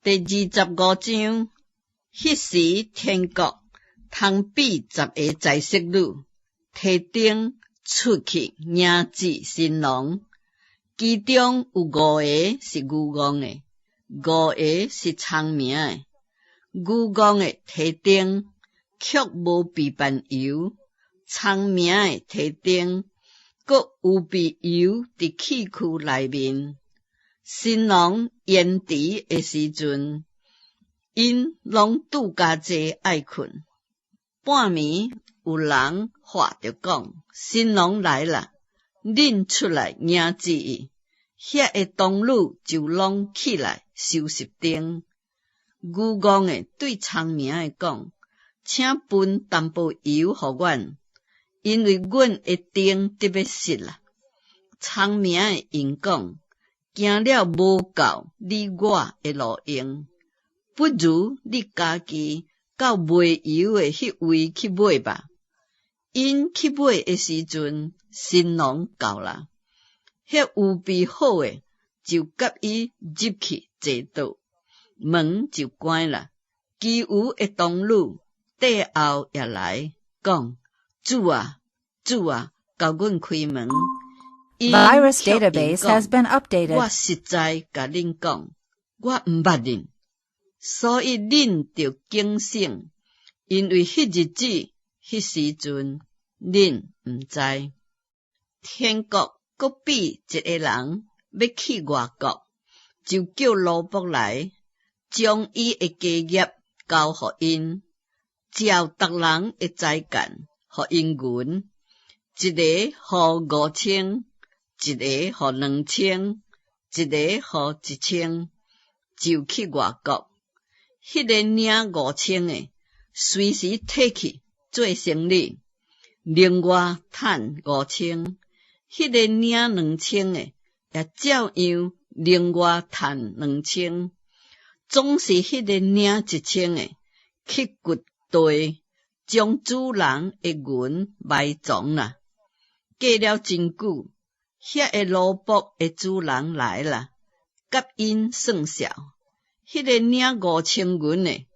第25章，彼時天國通比十个才色女，提燈出去迎接新郎。其中有五个是愚戇的，五个是聰明的。愚戇的提燈，卻無備辦油；聰明的提燈，閣有備油佇器具內面。新郎延遲的時陣，𪜶攏拄加坐愛睏。半暝有人喊著講：新郎來啦，恁出來迎接伊。遐个童女就攏起來收拾燈。愚戇的對聰明的講：請分淡薄油予阮，因為阮的燈得欲熄啦。聰明的𪜶講：驚了無夠你我的路用，不如你家己到賣油的彼位去買吧。𪜶去買的時陣，新郎到啦，彼預備好的就佮伊入去坐倒，門就關啦。其餘的童女綴後也來講：主啊，主啊，共阮開門。 Virus database has been updated. 我實在共恁講，我毋捌恁，所以恁著警醒，因為彼日子、彼時陣，恁毋知。天國閣比一个人欲去外國，就叫奴僕來，將伊的家業交予𪜶，照逐人的才幹，予𪜶銀，一个予5000，一个予2000，一个予1000，就去外國。彼个領五千的，隨時提去做生理，另外趁五千。彼个領兩千的，也照樣另外趁兩千。總是彼个領一千的，去掘地，將主人的銀埋藏啦。過了真久，遐个奴僕的主人來啦，佮𪜶算數。彼个領五千銀的，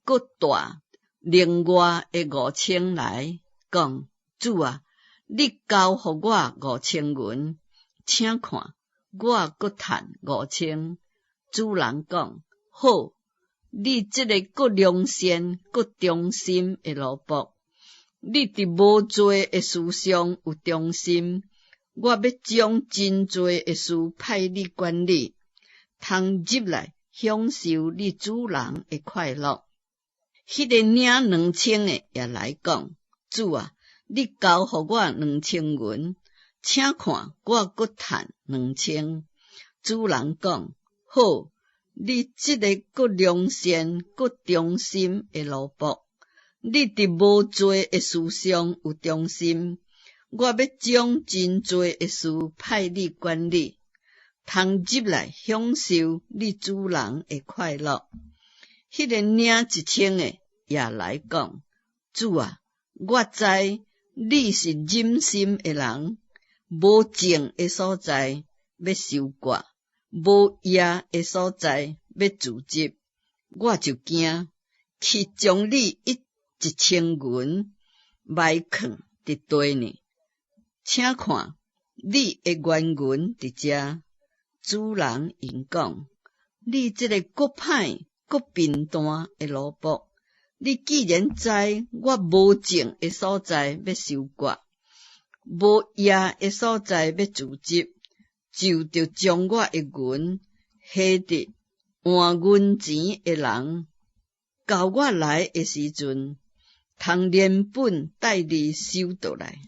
閣帶另外的五千來，講：主啊，你交予我五千銀，請看，我閣趁五千。主人講：好，你這个閣良善、閣忠心的奴僕，你佇無濟的事上有忠心，我欲將真濟的事派你管理，通入來享受你主人的快樂。彼个領兩千的也來講：主啊，你交予我兩千銀，請看，我閣趁兩千。主人講：好，你這个閣良善、閣忠心的奴僕，你佇無濟的事上有忠心，我欲將真濟的事派你管理，通入來享受你主人的快樂。彼个領一千的也來講：主啊，我知你是忍心的人，無種的所在欲收割，無掖的所在欲貯積，我就驚，去將你一千銀埋囥佇地呢。請看，你的原銀佇遮。主人𪜶講：你這个閣歹、閣貧惰的奴僕，你既然知我無種的所在欲收割，無掖的所在欲貯積，就著將我的銀還佇換銀錢的人。到我來的時陣，通連本帶利收倒來，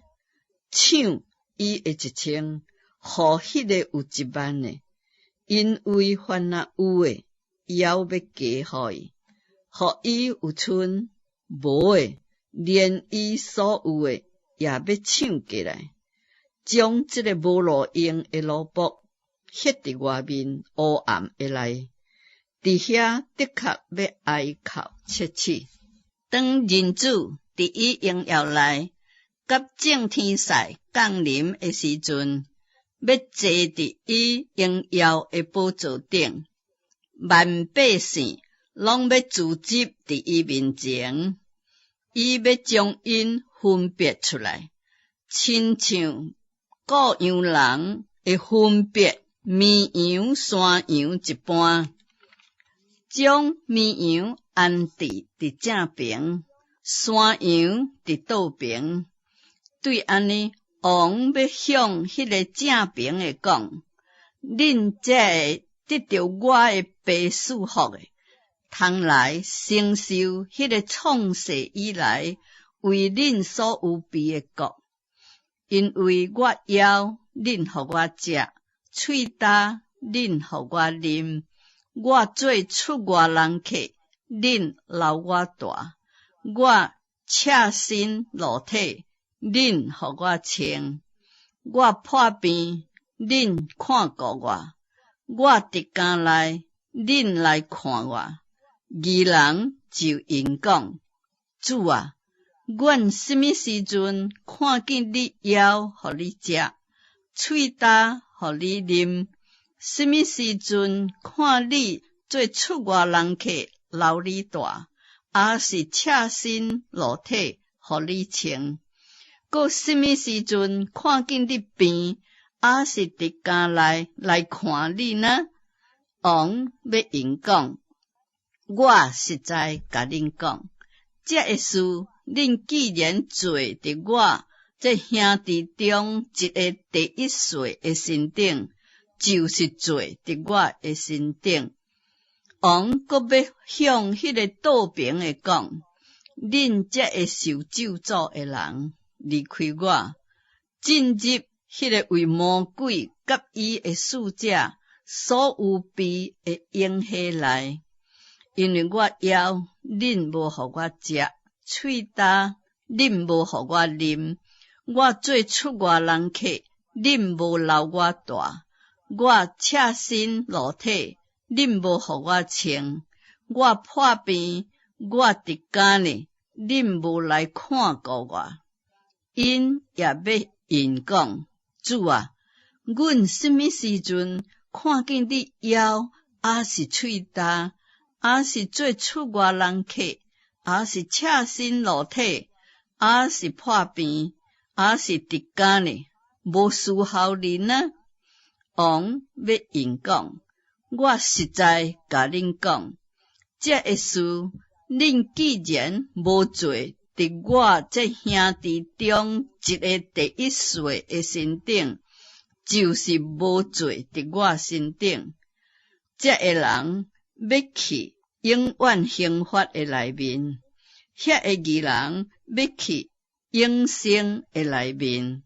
搶伊的一千，予彼个有1萬的，因為凡若有的，猶欲加予伊，予伊有賰；無的，連伊所有的也欲搶過來。將這个無路用的奴僕彼佇外面烏暗的內，佇遐的確欲哀哭切齒。當人子佇伊榮耀內，佮眾天使降臨的時陣，欲坐佇伊榮耀的寶座頂，萬百姓攏欲聚集佇伊面前，伊欲將𪜶分別出來，親像顧羊人會分別綿羊山羊一般，將綿羊安置佇正爿，山羊佇倒爿。對按呢，王欲向彼个正爿的講：恁這个得著我的爸賜福的，通來承受彼个創世以來為恁所預備的國。因為我枵，恁予我食；喙焦，恁予我啉；我做出外人客，恁留我蹛；我赤身露體，恁予我穿；我破病，恁看顧我；我佇監內，恁來看我。義人就應講：主啊，阮啥物時陣看見你枵，予你食；喙焦，予你啉？啥物時陣看你做出外人客，留你蹛，抑是赤身露體，予你穿？閣啥物時陣看見你病，抑是佇監內來看你呢？王欲應講：我實在共恁講，這个事恁既然做佇我這兄弟中一个第一細的身頂，就是做佇我的身頂。王閣欲向彼个倒爿的講：恁這个受咒詛的人，離開我，進入彼个為魔鬼佮伊的使者所預備的永火內。因為我枵，恁無予我食；喙焦，恁無予我啉；我做出外人客，恁無留我蹛；我赤身露體，恁無予我穿；我破病，我佇監內，恁無來看顧我。𪜶也欲應講：主啊，阮啥物時陣看見你枵，抑是喙焦，抑是做出外人客，抑是赤身露體，抑是破病，抑是佇監內，無侍候恁呢？王欲應講：我實在共恁講，這个事恁既然無做佇我這兄弟中一个第一細的身頂，就是無做佇我身頂。這个人欲去永遠刑罰的內面，彼个義人欲去永生的內面。